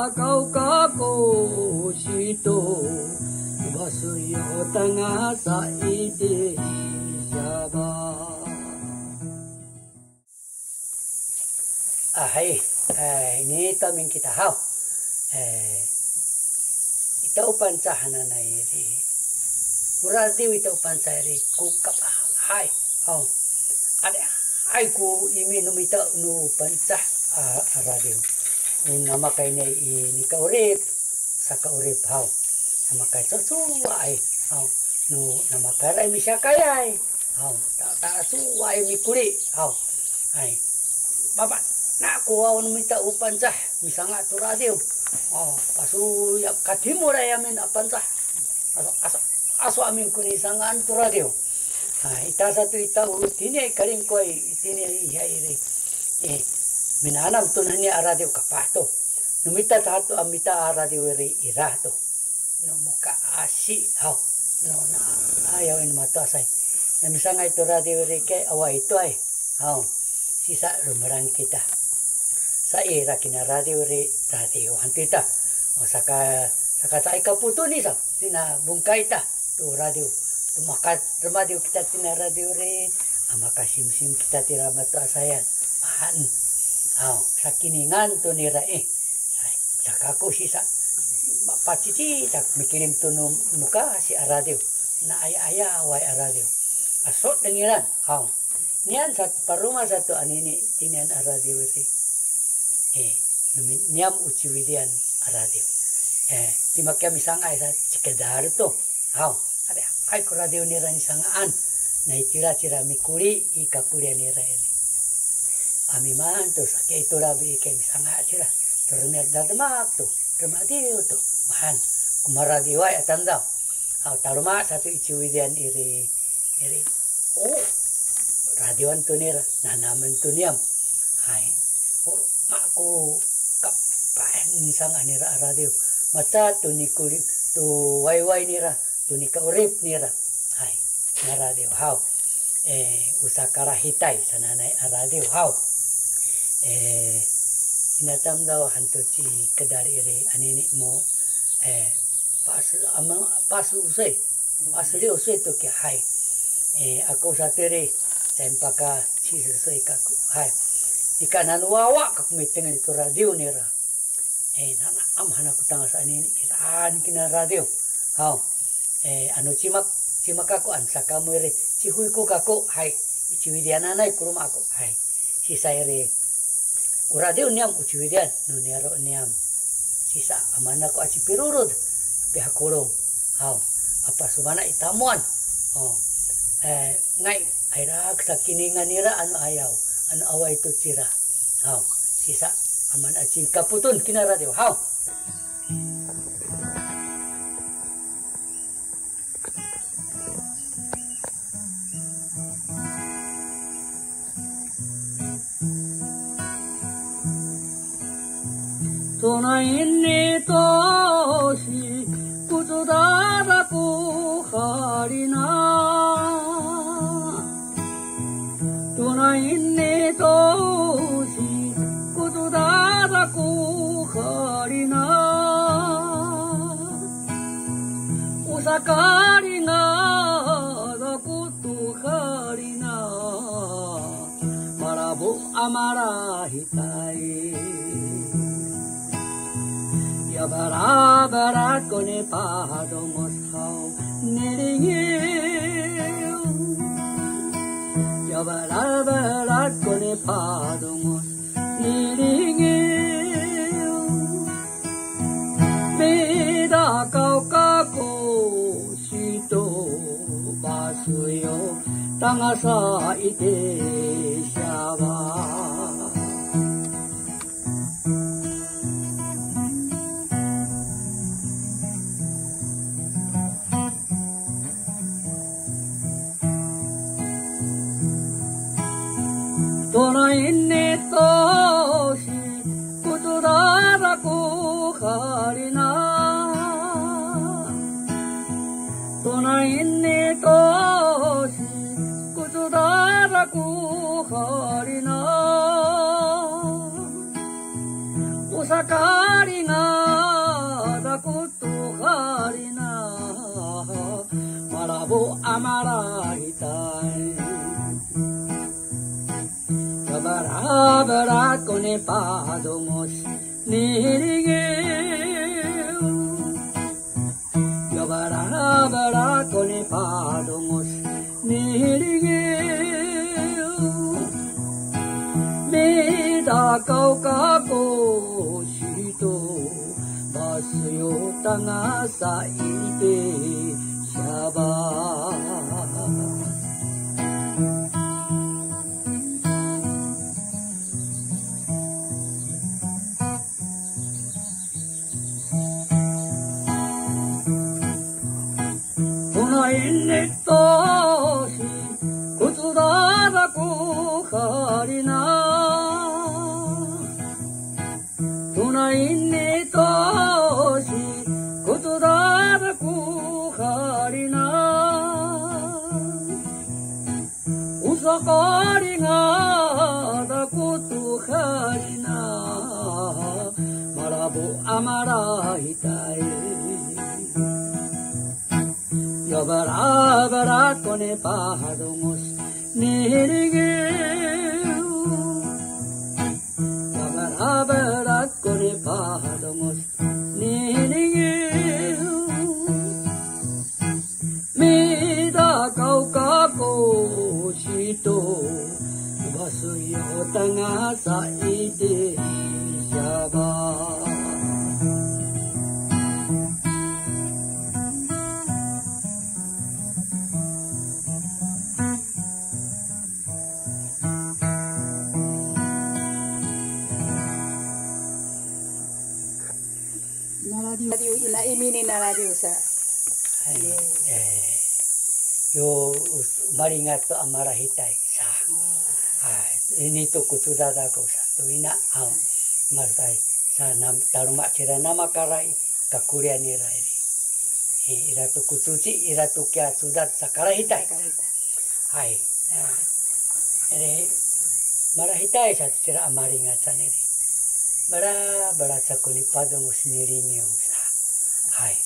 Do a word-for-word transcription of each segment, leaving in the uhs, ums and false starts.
Kawkaw ko situ, basuyo tangasa iti siyaba. A, hay, eh, ini tamin kita haw. Eh, ita u Pangcah hananay ri. Muradiw ita u Pangcah ri ku kap hay. Haw. Ada ay ku imi nu mita nu Pangcah a, a radiw. U namakay ni i nikaurip, sakaurip haw. Namakay cucuwa ay. Haw. Nu namakay ray misiyakayay. Haw, ta, ta, suwa i mikuli. Haw. Ay. Bapa, naku awan mita u Pangcah, misanga' tu radiw. Oh, pasu ya, katimulay amin a Pangcah. Aso, aso, aso amin kuni sangaan tu radiw. Ay, ita satu ita u tini ay kalingkoy, tini ay iya iri. Eh, minanam tu nani a radiw kapah tu. Nu mita satu a mita a radiw iri ira tu. Nu muka asi, haw. Nu na, ayaw ini matoasay. Na misangay tu radiw ri ke awa itu ay. Haw. Sisa lumerang kita. Sa ira kina radiw ri radiw hantu ita. O saka, saka caay kaputun i sa. Tina bungkay ita. Tu radiw. Tu maka remadiw kita tina radiw ri. A makasimsim kita tira matoasayan. Mahan. Haw. Sakiningan tu nira eh. Sa-, sakaku sisa. Ma-, pacici, sa mikilim tu nu muka si a radiw. Na aya-aya way a radiw. Aso dengilan, haw. Nian sa-, paruma satu anini, tinian a radiw ri. Eh, numi-, niam uciwidian a radiw. Eh, timakia misangay sa cikedal tu. Haw, ada, ay ku radiw nira ni sangaan. Na itira cira mikuli, i kakulian nira iri. Ami man tu saki itu rabi ike misanga' cira. Tu remiak dademak tu, remadiw tu. Man, kuma radiw ay atam daw. Haw, taluma satu i ciwidian iri, iri. O, radiwan tu nira, nanamen tu niam. Hay, o, maku kapaen ni sanga' nira a radiw. Maca tu nikuli, tu wayway nira. Tu nikaurip nira. Hay, na radiw haw. Eh, u sakalahitay sananay a radiw haw. Eh, inatam daw hantu cikedal iri anini mu, eh, pas-, ama-, pasusoy. Pasaliwsoy tu ki hay. Eh, aku satiri, cempaka cisusoy kaku. Hay. Nika nan wawa kaku mitengil tu radiw nira. Eh, nanaam han aku tangasa anini, iraan kina radiw. Haw. Eh, anu cimak, cimak aku, anu sakamu iri, cihuy ku kaku, hay, ciwidiananay ku luma aku, hay. Sisay iri, u radiw niam, u ciwidian, nu niyaro' niam. Sisa, aman aku aci pirurud, pihakulung. Haw, apa sumana i tamuan. O, eh, ngay, ayra sakiningan nira anu ayaw, anu awa itu cira. Haw, sisa, aman aci kaputun kina radiw. Haw. Tunay ni tosi, kucudada ku halina. Tunay ni tosi, kucudada ku halina. Usakalinga da ku tu halina. Malabu a malahitay. Yabalabalat ko nipadongos haw nilingiw. Yabalabalat ko nipadongos nilingiw. Midakaw kako situ pasuyo tangasa iti siyaba. Tunay ni tosi, kucudada ku halina. Tunay ni tosi, kucudada ku halina. Usakalinga Ku a malahitay. Kabalabala ku nipadungus nilingiw. Kabalabala ku nipadungus nilingiw. Mitakaw kaku situ, pasuyu tangasa iti siyaba. Tuna ini tosi, ku cudad aku kalina. Tuna ini tosi, ku cudad aku kalina. Usakalingat aku tu kalina, malabu a malahitay. Yabalabala ku nipadungus nilingiw. Yabalabala ku nipadungus nilingiw. Mitakaw kaku situ, pasuyu tangasa iti siyaba. Naladiw, ina imi ni naladiw sa. Ay, eh, yo, malingat to a malahitay sa. Ay, ini to ku cudad aku sa. To ina, aw, malahitay sa nam, taluma cira nama kalay kakulian ira ini. Eh, ira to ku cuci, ira to kiya cudad sa kalahitay. Kalahitay. Hay. Ini, malahitay sa cira a malingat san ini. Bala, bala sa ku nipadungus nilingiw sa. Hay.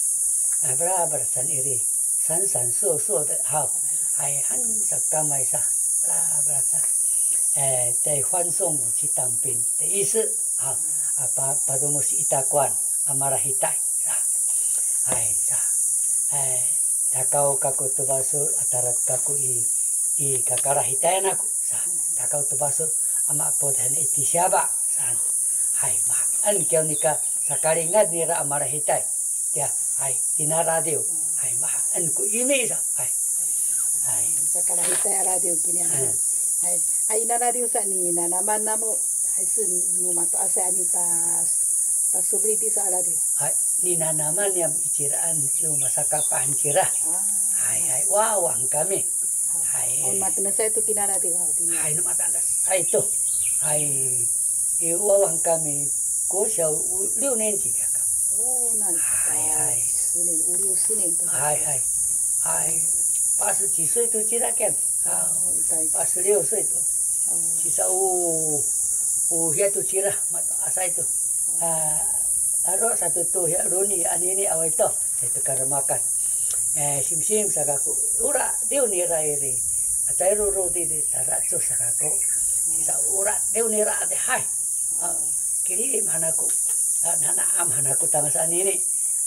Bala, bala san iri. San, san, so, so, de, haw. Hay, han, sa kamay sa. Bala, bala sa. Eh, 在欢送我去当兵的意思。Haw. A, pa, padungus i takuwan a malahitay. Sa. Hay, sa. Hay, takaw kaku tu pasu, a tarat kaku i, i kakalahitayan aku. Sa, takaw tu pasu, a mapud han iti siyaba. Saan. Hay, maen kiyaw nika sakalingat nira a malahitay. Tiya, hay, tina radiw. Hay, maen ku imi sa. Hay. Hay. Sakalahitay a radiw kini a. Hay. Ay, ina radiw sa ni nanaman namu. Ay, sen nu mato'asay a mita, pasulidi sa a radiw. Hay, ni nanaman yam i ciraan yu masakapahan cira. Hay, hay, wawang kami. Hay. O, matenesay to kina radiw, hay, tini. Hay, no matenesay to. Hay, i wawang kami, 国小五六年级 kaka. O, na, hay, hay. 十年, 五六十年 to. Hay, hay. Hay, 八十几岁 to cira ken. O, itay. 八十六岁 to. O. Sisa u, u hiya to cira, mato'asay to. A, aro satu to hiya luni anini away to. Itu karemakan. Eh, simsim sa kaku. Ura, diw nira iri. Acay ruru di, di, tara cu sa kaku. Sisa ura, diw nira ati, hay. A, kili manaku. A, nanaam hanaku tangasa anini.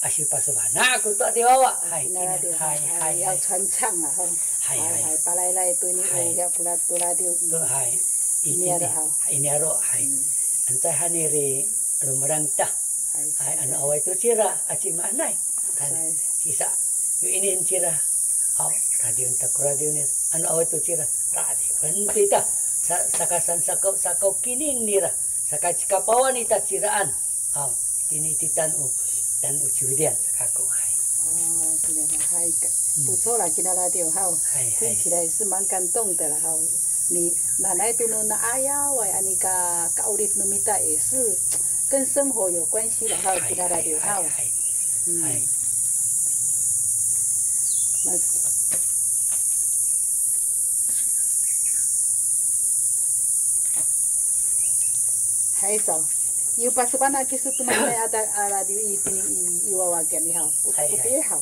Asi pasubana aku to ati wawa. Hay, hay, hay, hay. 要传唱啊，吼。Hay, hay. Hay, palaylay to ini, hay. O, ya kula tula diw. To, hay. Ini aro, hay. Ini aro, hay. Ancay han iri lumerang ta. Hay, anu away to cira, aci maanay. Sisa, yu ini cira. Haw, radiw ta ku radiw ni. Anu away to cira, radiw. Henti ta. Sa, sakasan sakaw, sakaw kining nira. Saka cikapawan ita ciraan. Haw, tini titan u, tan u ciwidian sa kaku, hay. O, kina, hay, ka, 不错啦, kina radiw, haw. Hay, hay. 听起来是蛮感动的啦, haw. 你, nanay to nu na'ayaway, ani ka, kaulip nu mita 也是跟生活有关系啦, haw, kina radiw, haw. Hay. Mas, hay, so. Yu pasubana kisu tu maanay a radiw i tini i, i wawa kami haw. Puti haw.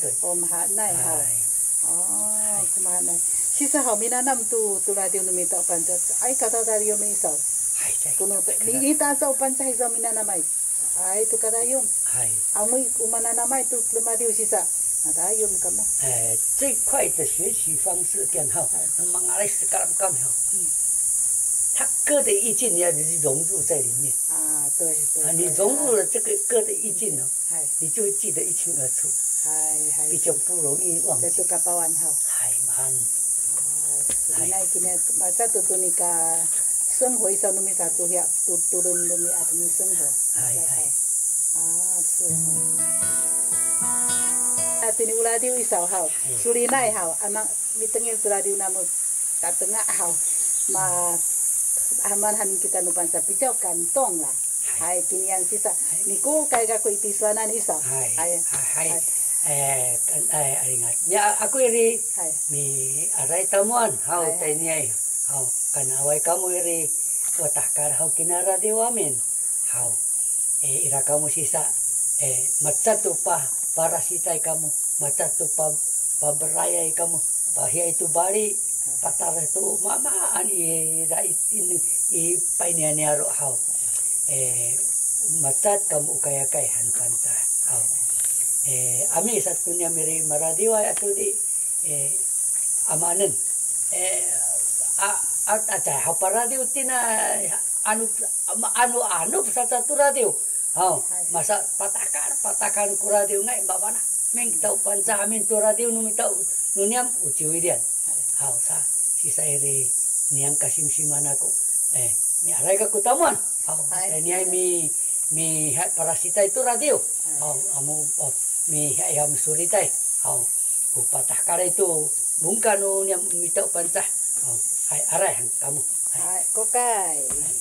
对。 O, mahaenay haw. 哎。 O, ko mahaenay. Sisa haw, minanam to, to radiw no mita o Pangcah. Ay, kata radiw no misaw. 还在。 Kono, 你，你打造 Pangcah 还是 minanamay? Ay, to kadayum. 哎。 Amu o mananamay to radiw sisa. Nadayum kamo. 哎，最快的学习方式 kan haw. 哎。 Mangalay sekalam kami haw. 嗯。 他歌的意境你要融入在里面。 啊，对，对，啊，你融入了这个歌的意境呢， 对， 嗨。 你就会记得一清二楚， 嗨，嗨。 比较不容易忘记。 Satu kapawan haw. 哎，蛮。 A, saka, 嗨。 Ina kini, maca to, to nika 生活 isaw no mita to hiya, to, to rundun ni a to ni 生活. 哎，哎。 A, 是哈。 A, tini o radiw isaw haw. 哎。 Solinay haw, ama mitengil to radiw namo tatenga haw. Ma, aman han kita no Pangcah 比较感动啦. 嗨。 Hay, kinian sisa. 嗨。 Nikukay kaku i tisowanan isaw. 嗨。 Hay. 嗨。 Hay. 哎，kan, ay, aringat. Nya aku iri, 嗨。 miaray tamuan haw. 嗨。 Tayniay haw, kanaway kamo iri, watahkal haw kina radiw amin haw. E, ira kamo sisa, e, maca to pa, parasitay kamo, maca to pa, paberayay kamo, pahiay to bali, patareh to mamaan ira i, i, i payniya niyaro' haw. E, maca kamo o kayakay han Pangcah haw. E, ami sato niya miri maradiway ato di, e, amaanen. E, a, a, a, haw paradiw tina, anu, anu, anu, saca to radiw. Haw, hay. Masa patahkal, patahkal ko radiw ngay, babana. Mingtaw Pangcah amin to radiw no mita, no niyam o Ciwidian. Hay. Haw, sa, sisa iri niyam kasimsiman ako. E, miaray kako tamuan. Haw, hay, tayniay mi, miha parasitay to radiw. Hay. Haw, amu, o, miha, ya, misoritay. Haw, o patahkalay to bungka no niyam mita o Pangcah. Haw, hay, aray han kamo. Hay. Hay, kokay. Hay.